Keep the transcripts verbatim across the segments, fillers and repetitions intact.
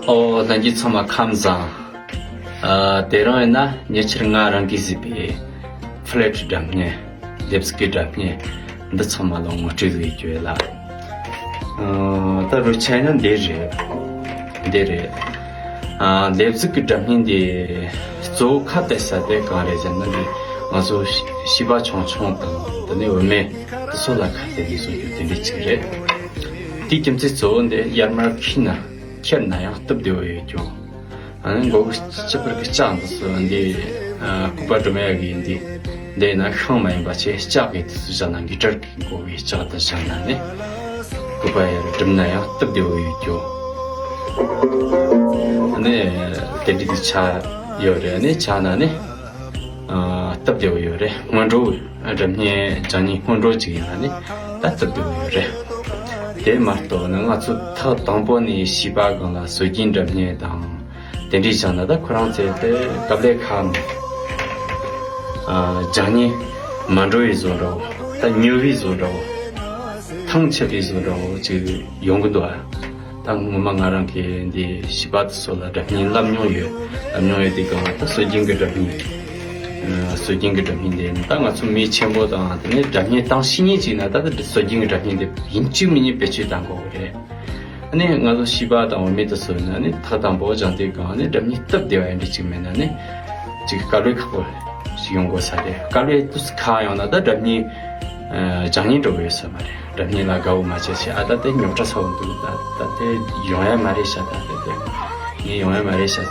ཨོ། ལྷན་རྒྱས་ཚང་མ་ཁམས་བཟང་། ཨ། དེ་རིང་ཡིན་ན་ཉེ་ཆར་ང་རང་གིས་བཟོས་པའི་ཕི་ལེ་ཊི་སྒྲ་སྙན། ལེབ་ཙི་ཀི་སྒྲ་སྙན་འདི་ཚང་མ་ལ་ངོ་སྤྲོད་ཡོད་རྒྱུ་ཡོད་ལ། ཨ། ད་རུ་ཆ་ཡིན་ན་འདི་རེད། འདི་རེད། ཨ། ལེབ་ཙི་ཀི་སྒྲ་སྙན་འདི་གཙོ་བོ་ཁ་གཏད་ས་དེ་གང་རེད་ཟེར་ན། འདི་ང་ཚོ་བྱིས་པ་ཆུང་ཆུང་དང་དེ་ནས་བུད་མེད་དེ་ཚོ་ལ་ཁ་གཏད་ནས་བཟོ་རྒྱུ་དེ་འདྲ་ཅིག་རེད། དེའི་རྒྱུ་མཚན་གཙོ་བོ་འདི་ཡར་མར་ཁྱེར་ན། ཁྱེར་ན་ཡང་སྟབས་བདེ་བོ་ཡོད་ཀྱང་། ཨ་ནི་མགོ་གི་སྤྱི་པར་གྱི་ལྕགས་འདི་ཚོ་འདི། ཨ། སྐུད་པ་སྒྲོན་མེ་ཡག་གི་འདི། འདི་ན་ཤིང་མ་ཡིན་པ་ཆེ་ལྕགས་ཀྱི་དེ་ཚོ་བཞག་ན། གི་ཊར་གྱི་མགོ་གི་ལྕགས་འདི་བཞག་ན་ནི། སྐུད་པ་ཡར་སྒྲིམ་ན་ཡང་སྟབས་བདེ་བོ་ཡོད་ཀྱང་། ཨ་ནི་དེ་འདྲ་གི་ཆ་ཡོད་རེད། ཨ་ནི་ཆ་ན་ནི། ཨ། སྟབས་བདེ་བོ་ཡོད་རེད། སྔོན་འགྲོ་སྒྲ་སྙན་སྦྱང་མཁན་སྔོན་འགྲོ་ཅིག་ཡིན་ན་ནི་ད་སྟབས་བདེ་བོ་ཡོད་རེད། དེ་མ་གཏོགས་ནི་ང་ཚོ་ཐག་དང་པོ་ནས་བྱིས་པ་སྒང་ལ་སྲོལ་རྒྱུན་སྒྲ་སྙན་དང་དེ་འདྲའི་བྱས་ན། ད་ཁོ་རང་ཚོས་དེ་སྐབས་ལས་ཁག་ནས། ཨ། སྦྱང་མཁན་མ་འགྲོ་བའི་བཟོ་འདྲ་བོ། ད་ཉོབ་པའི་བཟོ་འདྲ་བོ། ཐང་ཆད་པའི་བཟོ་འདྲ་བོ་ཅིག་ཡོང་གི་འདུག་ཨ། ད་ངོ་མ་ང་རང་གིས་འདི་བྱིས་པ་དེ་ཚོ་ལ་སྒྲ་སྙན་བསླབ་མྱོང་ཡོད། བསླབ་མྱོང་ཡོད་དེ་གང་ལ་ད་སྲོལ་རྒྱུན་གྱི་སྒྲ་སྙན། ཨ། སྲོལ་རྒྱུན་གྱི་སྒྲ་སྙན་དེ་ནི་ད་ང་ཚོ་མི་ཆེན་པོ་དང་དེ་ནས་སྒྲ་སྙན་བཏང་ཤེས་མཁན་ཅིག་ན། ད་ད་སྲོལ་རྒྱུན་གྱི་སྒྲ་སྙན་དེ་ཡིན་གཅིག་མིན་གཉིས་བེད་སྤྱོད་གཏང་དགོས་ཀྱི་རེད། ཨ་ནི་ང་ཚོ་བྱིས་པ་དང་བུད་མེད་དེ་ཚོ་ཡིན་ན་ནི་ཐག་དང་པོ་སྦྱང་དུས་སྒང་ནི་སྒྲ་སྙན་སྟབས་བདེ་བ་ཡིན་འདྲ་ཅིག་མེད་ན་ནི་ཅིག་དཀའ་ལས་ཁག་པོ་ཞིག་ཡོང་དགོས་ས་རེད། དཀའ་ལས་དུས་ཁག་ཡོང་ན་ད་སྒྲ་སྙན། ཨ། སྦྱང་སྙིང་འདོད་ཡོད་ས་མ་རེད། སྒྲ་སྙན་ལ་དགའ་བོ་མ་བྱས་བྱས། ཨ། ད་དེ་རྙོག་དྲ་ཚ་བོ་འདུག་ད་ད་དེ་ཡོང་ཡ་མ་རེད་ཤག་ད་དེ་དེ་ངས་ཡོང་ཡ་མ་རེད་ཤག་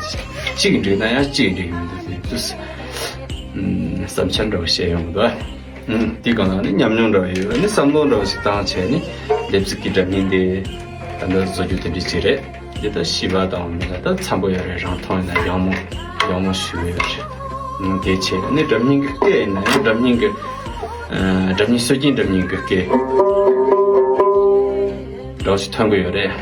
གཅིག་འགྲིག་ན་ཡང་གཅིག་འགྲིག་མི་འདུག་དེ་དུས། ཨུམ། བསམ་འཆར་འདྲ་བོ་བཤད་ཡོང་གི་འདུག་ཨ། ཨུམ། དེ་གང་ལ་ནི་ཉམས་མྱོང་འདྲ་བོ་ཡོད། ནི་བསམ་བློ་འདྲ་བོ་ཞིག་བཏང་བྱས་ནི་ལེབ་ཙི་ཀི་སྒྲ་སྙན་དེ་ད་ལྟ་བཟོ་རྒྱུ་དེ་འདྲ་ཅིག་རེད། འདི་ལྟར་བྱིས་པ་དང་མི་ལ་ད་འཚམ་པོ་ཡོད་རེད། རང་མཐོང་ཡིན་ན་ཡག་མོ་ཡག་མོ་ཞིག་ཡོད་རེད། ཨང་། དེ་བྱས་ནས་སྒྲ་སྙན་གྱི་སྐད་ཡིན་ན་ཡང་སྒྲ་སྙན་གྱི། ཨ། སྒྲ་སྙན་སྲོལ་རྒྱུན་སྒྲ་སྙན་གྱི་སྐད་རང་ཞིག་ཐོན་གྱི་ཡོད་རེད།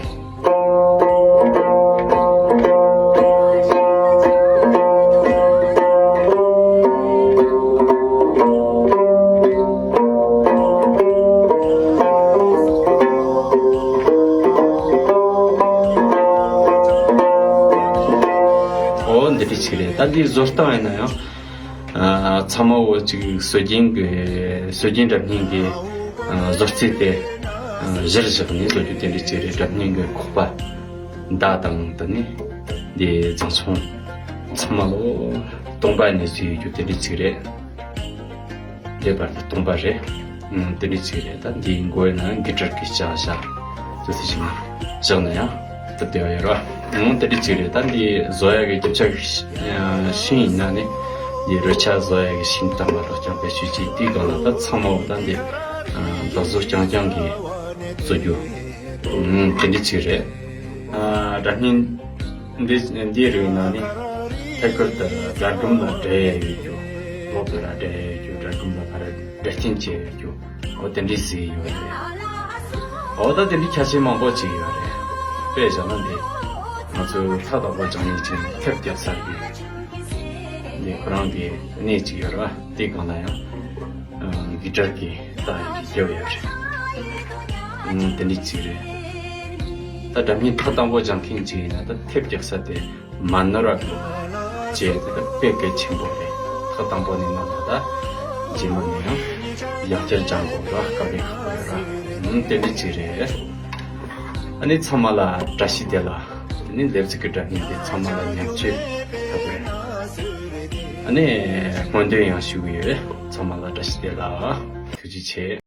འོ་འདི་འདྲ་ཅིག་རེད། ད་འདི་བཟོ་སྟངས་ཡིན་ན་ཡང་། ཨ། ཚང་མ་འོ་ཅིག་སྲོལ་རྒྱུན་གྱི་སྲོལ་རྒྱུན་སྒྲ་སྙན་གྱི། ཨ། བཟོ་རྩལ་དེ། ཨ། གཞིར་བཞག་ནས་བཟོ་རྒྱུ་དེ་འདྲ་ཅིག་རེད། སྒྲ་སྙན་གྱི་ཁོག་པ་མདའ་དང་དེ་ནས་འདི་རྫོང་ཆུང་ཚང་མ་ལོ་སྟོང་པ་ནས་བཟོས་ཡོད་རྒྱུ་དེ་འདྲ་ཅིག་རེད། འདི་བར་དུ་སྟོང་པ་རེད། ཨང་། དེ་འདྲ་ཅིག་རེད། ད་འདིའི་མགོ་ཡིན་ན་གི་ཊར་གྱི་ལྕགས་བཞག་དེ་ཚོ་ཞིག་ནས་བཞག་ན་ཡང་སྟབས་བདེ་བ་ཡོད་རེད་བ། ཨང་། དེ་འདྲ་ཅིག་རེད། ད་འདི་བཟོ་ཡག་གི་རྒྱུ་ཆ་གི་ཤིང་ཡིན་ན་ནི་འདི་རོལ་ཆ་བཟོ་ཡག་གི་ཤིང་དང་མ་གཏོགས་ཀྱང་བེད་སྤྱོད་ཅིག་དེའི་སྒང་ལ་ད་ཚང་མ་འོ་ད་འདི་ལག་བཟོ་རྐྱང་རྐྱང་གིས་བཟོ་རྒྱུ། ཨང་། དེ་འདྲ་ཅིག་རེད། ཨ། སྒྲ་སྙན་འདི་འདིའི་རིགས་ནང་ནས་ཐད་ཀར་དུ་སྒྲ་སྒམ་ལ་འབྲེལ་ཡས་ཡོད་རྒྱུ། ལོག་ཏུ་ལ་འབྲེལ་ཡས་ཡོད་རྒྱུ། སྒྲ་སྒམ་ལ་ཕར་འབྲེལ་རྐྱེན་བྱས་ཡོད་རྒྱུ། འོ་དེ་འདྲའི་ཟིག་ཡོད་རེད། འོ་ད་དེ་འདྲའི་ཁྱད་ཆོས་མང་པོ་ཅིག་ཡོད་རེད། དཔེ་བཞག་ན་འདི་ང་ཚོའི་ཐག་དང་པོ་སྦྱང་ཡས་ཅན་ཐེབས་རྒྱག་ས་གི་འདི་ཁོ་རང་གི་གནས་ཅིག་ཡོད་རེད་བ། དེའི་སྒང་ལ་ཡང་། ཨ། གི་ཊར་གྱི་རྟ་ཡི་རྒྱབ་ཡོད་རེད། ཨང་། དེ་འདྲ་ཅིག་རེད། ད་སྒྲ་སྙན་ཐག་དང་པོ་སྦྱང་མཁན་ཅིག་ཡིན་ན་ད་ཐེབས་རྒྱག་ས་དེ་མ་ནོར་བ་གི་བྱས་ཏེ་ད་དཔེ་གལ་ཆེན་པོ་རེད། ཐག་དང་པོ་ནས་མ་ཐག་ད་རྗེས་མ་ནས་ཡང་ཡང་བསྐྱར་སྦྱང་དགོས་ར། དཀའ་ལས་ཁག་པོ་ཡོད་ར། ཨང་། དེ་འདྲ་ཅིག་རེད། ཨ་ནི་ཚང་མ་ལ་བཀྲ་ཤིས་བདེ་ལེགས། དེ་ནས་ལེབ་ཙི་ཀི་སྒྲ་སྙན་དེ་ཚང་མ་ལ་ཉམས་བཅོས་ཐོབ་རེད། ཨ་ནི་སྨོན་འདུན་ཡང་ཞུ་གི་ཡོད། ཚང་མ་ལ་བཀྲ་ཤིས་བདེ་ལེགས། ཐུགས་རྗེ་ཆེ།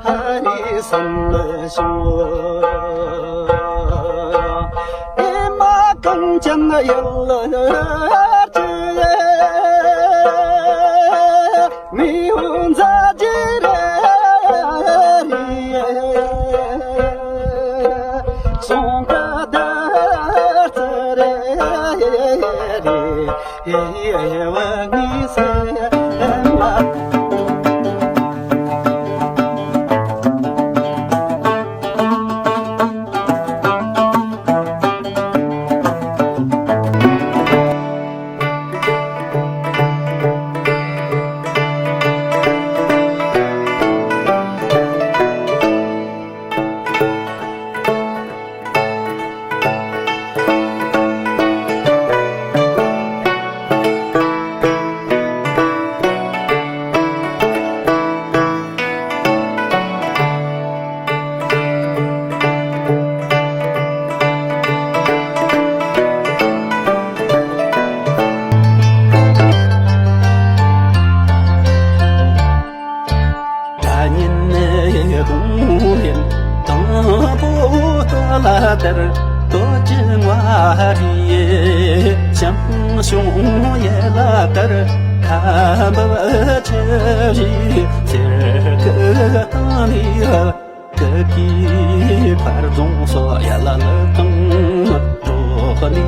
ཧ་རི་སམ་ལ་ཤང་ཨེ་མ་གང་ཅན་ཡལ་ལ་ཅི་མི་འོང་ཛ་ཅི་རེ་རི་སོང་ག་དར་ཙ་རེ་རི། སྒྲ་སྙན་གདོང་ལེན་དང་པོ་སྟོད་ལ་དར། སྟོད་ཀྱི་མངའ་རིས་ཞང་ཞུང་ཡན་ལག་དར། ཁམས་པའི་ཆུ་བཞི་གསེར་གྱི་གཏིང་ནས། སྐུ་གི་འཕར་རྫོང་སོགས་ཡ་ལ་ལུ་དང་འགྲོགས་ནས་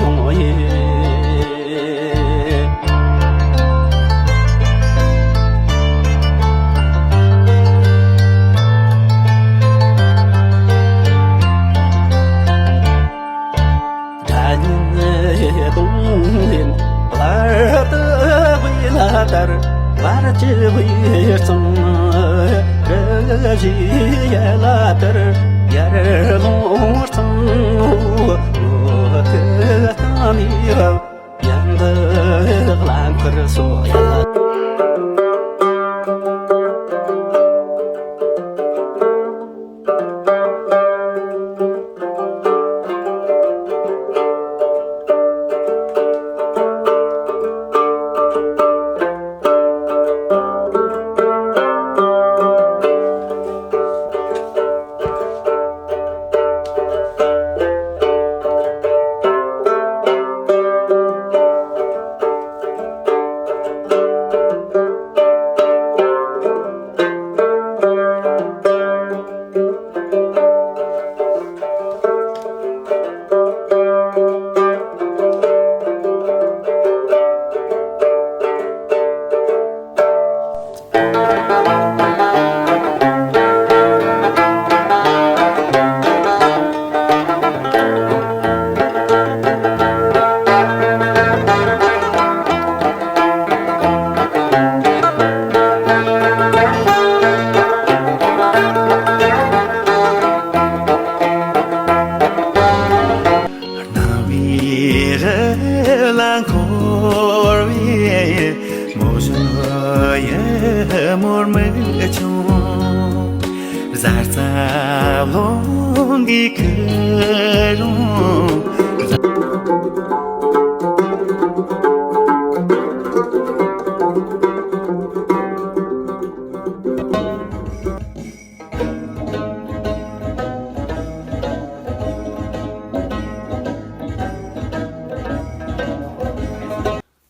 ཡོང་ཡེ། སྒྲ་སྙན་གདོང་ལེན་བར་དུ་དབུས་ལ་དར། བར་གྱི་དབུས་གཙང་རི་བཞི་ཡན་ལག་དར། ཡར་ཀླུང་གཙང་བོ་ངོ་ཐུག་སྟེང་ནས། ཡང་འདི་རླངས་འཁོར་སོགས་ཡ། སྣང་བའི་རི་ལ་འཁོར་བའི་མོ་གཞོན་ཡུལ་མོར་མིག་ཆུང་། གཟའ་རྩ་རླུང་གིས་ཁུར་རུང་།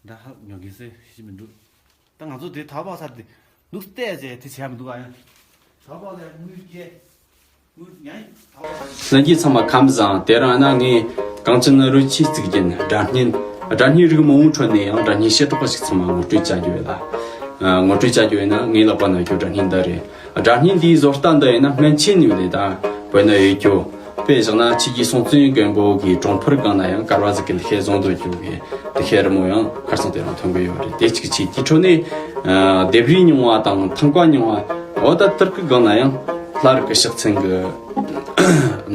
འདྲ་ཧ་ཉོ་གི་སེ་ཤི་མི་འདུག་ད་ང་ཚོ་དེ་ཐག་པ་ཚར་དེ་འདུག་བལྟས་ཟེར་དེ་བྱས་མི་འདུག་ཨ་ཡང་། ཐག་པ་ལ་དངུལ་སྐྱེ། དངུལ་ཉན་ཐག་པ། ལྷན་རྒྱས་ཚང་མ་ཁམས་བཟང་། དེ་རིང་ན་ངས་གངས་ཅན་རོལ་ཆས་གཙིགས་རྒྱན་སྒྲ་སྙན། སྒྲ་སྙན་རིགས་མང་བོའི་ཁྲོད་ནས་ཡང་སྒྲ་སྙན་བཤད་གྲོགས་པ་ཞིག་ཚང་མ་ངོ་སྤྲོད་བྱ་རྒྱུ་ཡོད་ལ། ངོ་སྤྲོད་བྱ་རྒྱུ་ཡོད་ན་ངའི་ལག་པ་ན་ཡོད་རྒྱུ་སྒྲ་སྙན་འདི་རེད། སྒྲ་སྙན་འདིའི་བཟོ་ལྟ་འདི་ཡིན་ན་སྨན་ཆེན་ཡོད་ལེ་དང་བོད་ན་ཡོད་རྒྱུ། དཔེ་བཞག་ན་ཆོས་རྗེ་སྲོང་བཙན་སྒམ་པོ་གི་གྲོང་འཕར་སྒང་ན་ཡང་དཀར་བ་ཟིག་གི་ལི་ཤེ་བཟུང་དུ་བཅུག་གི་ལི་ཤེ་རི་མོ་ཡང་ཁར་སང་དེ་རང་ཐོན་གི་ཡོད་རེད། དེ་གཅིག་བྱས་དེའི་ཁྲོད་ནས་ལྡེབས་རིས་རྙིང་བ་དང་ཐང་ཀ་རྙིང་བ་འོ་ད་དུར་གི་སྒང་ན་ཡང་ལྷ་རིགས་ཀྱི་ཕྱག་མཚན་གི་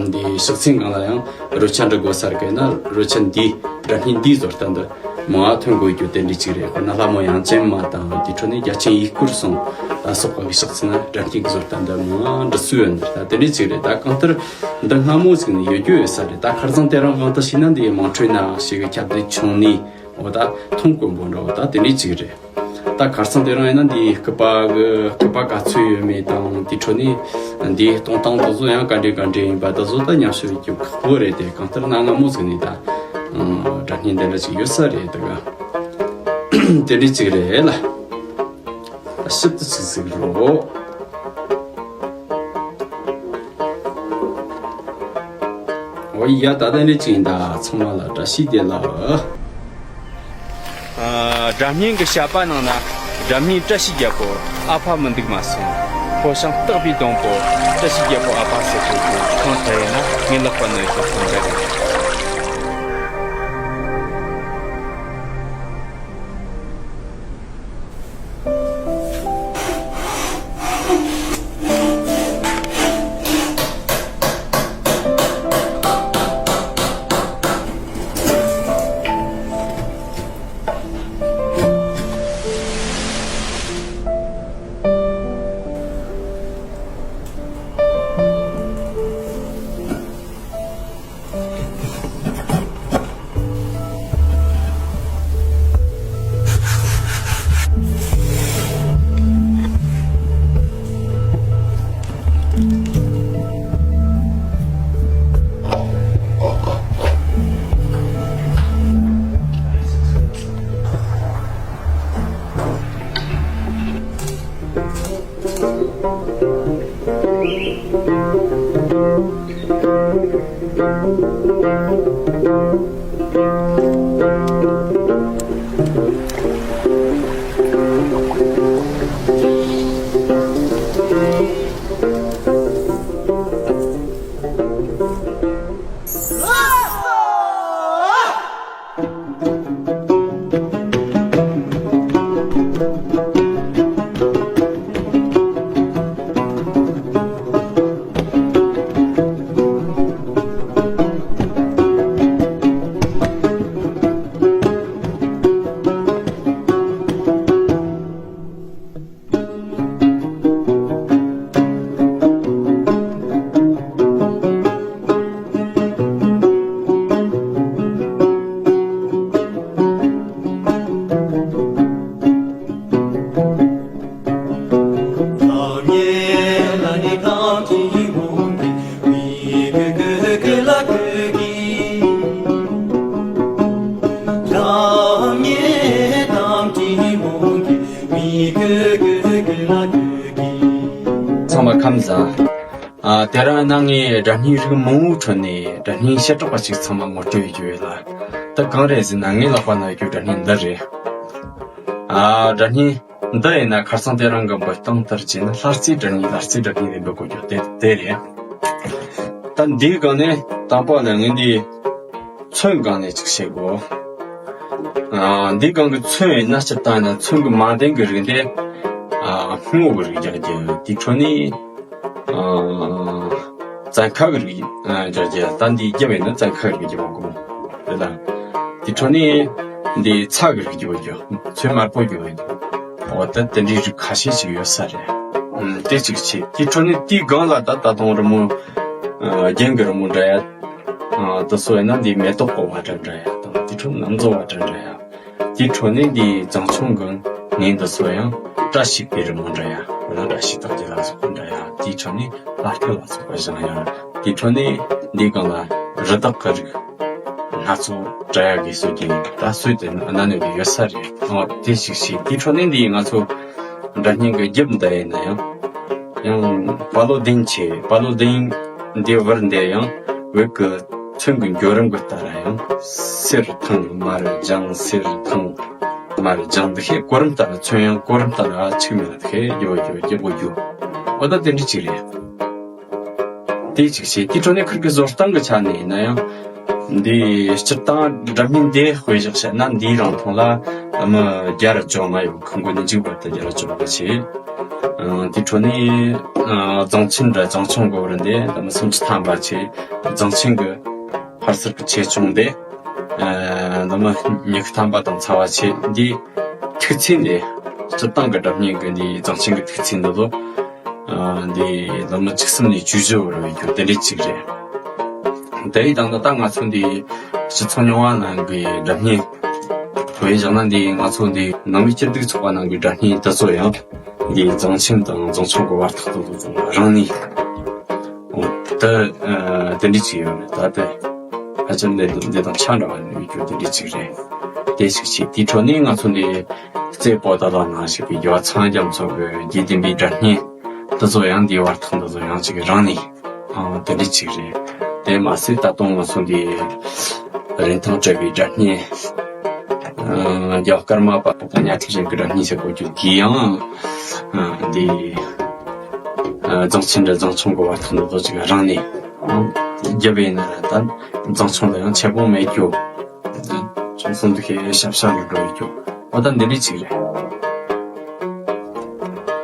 འདི་ཕྱག་མཚན་སྒང་ལ་ཡང་རོལ་ཆ་འབྲི་དགོས་ས་རེད་ན་རོལ་ཆ་འདི་སྒྲ་སྙན་འདིའི་བཟོ་ལྟ་འདི་མང་ང་ཐོན་དགོས་རྒྱུ་དེ་འདྲ་ཅིག་རེད། དཔེར་ན་ལྷ་མོ་དབྱངས་ཅན་མ་དང་དེ་འཕྲོ་ནས་རྒྱ་ཆེན་ཡུལ་སྐོར་སོང་ལ་སོགས་པ་གི་ཕྱག་མཚན་ན་སྒྲ་སྙན་གྱི་བཟོ་ལྟ་འདི་མང་ང་འབྲི་སྲོལ་ཡོད་འདི་ད་དེ་འདྲ་ཅིག་རེད། ད་གང་ལྟར་འདི་སྔ་མོ་ཟིག་ནས་ཡོད་རྒྱུ་ཡོད་ས་རེད། ད་ཁར་སང་དེ་རིང་གང་ལྟར་ཤེས་ན་འདི་དམངས་ཁྲོད་ན་ཞིག་གི་ཁྱབ་གདལ་བྱུང་ནས་འོ་ད་མཐོང་དཀོན་པོ་འདྲ་བོ་ད་དེ་འདྲ་ཅིག་རེད། ད་ཁར་སང་དེ་རིང་ཡིན་ན་འདིའི་སྐུད་པ་གི་སྐུད་པ་ག་ཚོད་ཡོད་མེད་དང་། དེའི་ཁྲོད་ནས་འདིའི་གཏོང་སྟངས་དེ་ཚོ་ཡང་ག་འདྲས་ག་འདྲས་ཡིན་པ་དེ་ཚོ་ད་མཉམ་ཞུ་བྱེད་རྒྱུ་ཁག་པོ་རེད། དེ་གང་ལྟར་གནའ་སྔ་མོ་ཟིག་ནས་ད་སྒྲ་སྙན་དེ་འདྲ་ཅིག་ཡོད་ས་རེད། ད་ག་དེ་འདྲས་ཅིག་རེད་ལ། ད་ཞིབ་ཏུ་ཅིག་གཟིགས་རོགས། འོ་ཡ། ད་ལྟ་ནས་ཅིག་ཡིན་ད། ཚང་མ་ལ་བཀྲ་ཤིས་བདེ་ལེགས། ཨ། སྒྲ་སྙན་གྱི་བཤད་པ་ནང་ན། སྒྲ་སྙན་བཀྲ་ཤིས་རྒྱལ་པོ་ཨ་ཕ་མི་འདུག་མ་སོང་། ཕོ་བྱང་རྟག་པའི་སྡོང་པོ། བཀྲ་ཤིས་རྒྱལ་པོ་ཨ་ཕ་ཟེར་དགོས་དུས། གང་ལྟར་ཡིན་ན་ངའི་ལག་པ་ན་ཡོད་རྒྱུ་ཁོ་འདྲ་རེད། ཚང་མ་ཁམས་བཟང་། ཨ། དེ་རིང་ན་ངས་སྒྲ་སྙན་རིགས་མང་བོའི་ཁྲོད་ནས་སྒྲ་སྙན་བྱེ་བྲག་པ་ཞིག་ཚང་མ་ངོ་སྤྲོད་ཡོད་རྒྱུ་ཡོད་ལ། ད་གང་རེད་ཟེར་ན། ངའི་ལག་པ་ན་ཡོད་རྒྱུ་སྒྲ་སྙན་འདི་རེད། ཨ། སྒྲ་སྙན་འདི་ཡིན་ན་ཁར་སང་དེ་རིང་གི་འབུལ་སྟངས་ལྟར་བྱས་ན་ལྷ་རྩེའི་སྒྲ་སྙན། ལྷ་རྩེའི་སྒྲ་སྙན་རེད། འབུལ་དགོས་རྒྱུ་དེ་དེ་རེད། ད་འདིའི་སྒང་ནས་དང་པོ་ལ་ངས་འདི་ཚོན་སྒང་ནས་ཅིག་བཤད་དགོས། ཨ། འདིའི་སྒང་གི་ཚོན་ཡིན་ན་སྤྱིར་བཏང་ན་ཚོན་གྱི་མ་ལྡན་གྱི་རིགས་འདི། ཨ། སྔོ་གི་རིགས་རྒྱག་རྒྱུ། དེའི་ཁྲོད་ནས། ཨ། བཙན་ཁ་གི་རིགས། ཨ། རྒྱག་རྒྱུ། ད་འདི་རྒྱབ་ཡིན་ན་བཙན་ཁ་གི་རིགས་རྒྱག་དགོས་རེད་ལ། དེའི་ཁྲོད་ནས་འདི་ཚ་གི་རིགས་རྒྱག་རྒྱུ། ཚོན་དམར་པོ་རྒྱག་རྒྱུ། འོ་ད་དེ་འདྲའི་རིགས་ཁ་ཤས་ཤིག་ཡོད་ས་རེད། ཨ། དེ་གཅིག་བྱས། དེའི་ཁྲོད་ནས་དེའི་སྒང་ལ་ད་ད་དུང་རི་མོ། ཨ། རྒྱན་གྱི་རི་མོ་འདྲ་ཡ། ཨ། དེ་ཚོ་ཡིན་ན་འདི་མེ་ཏོག་གི་བ་འདྲ་འདྲ་ཡ་དང་། དེའི་ཁྲོད་ནམ་མཛོ་བ་འདྲ་འདྲ་ཡ། དེའི་ཁྲོད་ནས་འདིའི་བྱང་ཆུབ་ཀྱི་ངོས་འདི་ཚོ་ཡང་བཀྲ་ཤིས་པའི་རི་མོ་འདྲ་ཡ། འོ་ན་བཀྲ་ཤིས་རྟགས་བརྒྱད་ལ་སོགས་པ་འདྲ་ཡ། དེའི་ཁྲོད་ནས་ལྷ་སྐལ་ལ་སོགས་པ་བཞེངས་ཡ། དེའི་ཁྲོད་ནས་འདིའི་སྒང་ལ་རི་དྭགས་ཀྱི་རིགས་སྣ་ཚོགས་འདྲ་ཡ་གི་སྲོལ་རྒྱུན། ད་སྲོལ་དེ་གནའ་གནས་ཀྱི་ཡོད་ས་རེད། འོ་དེ་ཞིག་བྱས། དེའི་ཁྲོད་ནས་འདིའི་ང་ཚོ་སྒྲ་སྙན་གྱི་རྒྱབ་འདི་ཡིན་ན་ཡང་། ཡང་དཔའ་བློ་ལྡན་ཆེ། དཔའ་བློ་ལྡན་འདི་བར་འདི་ཡང་བོད་ཀྱི་ཚོན་གྱི་འགྱུར་རིམ་གྱི་ལྟར་ཡང་སེར་ཐང་དམར་ལྗང་། སེར་ཐང་དམར་ལྗང་། འདི་ཤེས་གོ་རིམ་ལྟར། ཚོན་ཡང་གོ་རིམ་ལྟར་ཨ་ཆིག་མེད་ལ་འདི་ཤེས་རྒྱུ་རྒྱུ་རྒྱུ་རྒྱུ། འོ་ད་དེ་འདྲ་ཅིག་རེད། དེ་གཅིག་བྱས། དེའི་ཁྲོད་ནས་ཁིར་གི་བཟོ་སྟངས་ཀྱི་ཆ་ནས་ཡིན་ན་ཡང་། འདི་སྤྱིར་བཏང་སྒྲ་སྙན་འདི་དཔེ་བཞག་བཤད་ན། འདིའི་རིང་ཐུང་ལ་མི་བརྒྱ་ར་བཅོ་ལྔ་ཡོད། ཁོང་གི་ནི་འཇིག་པར་དུ་བརྒྱ་ར་བཅོ་ལྔ་བྱས། ཨ། དེའི་ཁྲོད་ནས། ཨ། རྫོང་ཆེན་འདྲ་རྫོང་ཆུང་གི་བར་འདི་ལ་མི་སུམ་ཅུ་ཐམ་པ་བྱས། རྫོང་ཆེན་གྱི་ཕར་ཚུར་གྱི་ཆེ་ཆུང་འདི། ཨ། ལ་མི་ཉི་ཤུ་ཐམ་པ་དང་ཚ་བ་བྱས། འདི་ཐིག་ཚད་འདི་སྤྱིར་བཏང་གི་སྒྲ་སྙན་གྱི་འདི་རྫོང་ཆེན་གྱི་ཐིག་ཚད་འདི་ལོ། ཨ། འདི་ལ་མི་བཅུ་གསུམ་ནས་བཅུ་བཞི་བར་བའི་རྒྱུ་དེ་འདྲའི་ཅིག་རེད། དེ་ཡི་དང་ད་ལྟ་ང་ཚོ་འདི་སྤྱི་ཚོགས་རྙིང་བ་ནང་གི་སྒྲ་སྙན། བོད་ཡིག་སྦྱང་ན་འདི་ང་ཚོ་འདི་ནང་མི་སྐྱིད་སྡུག་ཚོགས་པ་ནང་གི་སྒྲ་སྙན་དེ་ཚོ་ཡང་འདི་རྫོང་ཆེན་དང་རྫོང་ཆུང་གི་བར་ཐག་ཏུ་ཏུ་ཏུ་རང་ནས། འོ་ད་ཨ་དེ་འདྲ་ཅིག་ཡོད་རེད། ད་དེ་ཧ་ཅང་འདི་འདི་དང་ཆ་འདྲ་བ་ནས་ཡོད་རྒྱུ་དེ་འདྲ་ཅིག་རེད། དེ་ཞིག་བྱས། དེའི་འཕྲོ་ནས་ང་ཚོ་འདི་རྩེ་པོ་ཏ་ཏ་ནང་ཞིག་གི་རྒྱལ་བ་ཚངས་རྒྱ་མཚོ་གི་དགེ་ལྡན་པའི་སྒྲ་སྙན་དེ་ཚོ་ཡང་འདིའི་བར་ཐག་འདི་ཚོ་ཡང་ཅིག་རང་ནས། ཨང་། དེ་འདྲ་ཅིག་རེད། དེ་མ་ཟད་ད་དུང་ང་ཚོ་འདི་རིན་ཐང་བྲལ་བའི་སྒྲ་སྙན། ཨང་། རྒྱལ་བ་ཀརྨ་པ་ད་གཉའ་ཁྲི་ཅན་གྱི་སྒྲ་སྙན་ཟེར་གོ་རྒྱུ་དེ་ཡང་། ཨང་། འདི། ཨང་། རྫོང་ཆེན་འདྲ་རྫོང་ཆུང་གི་བར་ཐག་འདི་ཚོ་ཅིག་རང་ནས། ཨང་། རྒྱབ་ཡིན་ན་ད་རྫོང་ཆུང་དང་ཡང་ཁྱད་པར་མེད་རྒྱུ། ཅུང་ཟད་འདི་ཁའི་ཤབ་ཤབ་རུ་འགྲོ་ཡི་རྒྱུ། འོ་ད་འདི་འདྲ་ཅིག་རེད།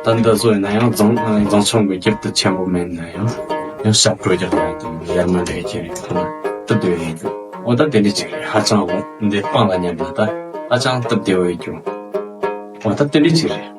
ད་འདི་བཟོ་ཡིན་ན་ཡང་རྫོང་རྫོང་ཆུང་གི་རྒྱབ་ཏུ་ཆེན་པོ་མེད་ན་ཡང་ཡང་ཤབ་འགྲོ་རྒྱག་ཡ་དང་ཡར་མར་འདྲ་ཁྱེར་ཐོན་ན་ད་འདོད་ཡིན་རྒྱུ། འོ་ད་འདི་འདྲ་ཅིག་རེད། ཧ་ཅང་འོང་འདི་སྤང་ལ་ཉམས་ན་ད་ཧ་ཅང་སྟབས་བདེ་བོ་ཡི་རྒྱུ། འོ་ད་འདི་འདྲ་ཅིག་རེད།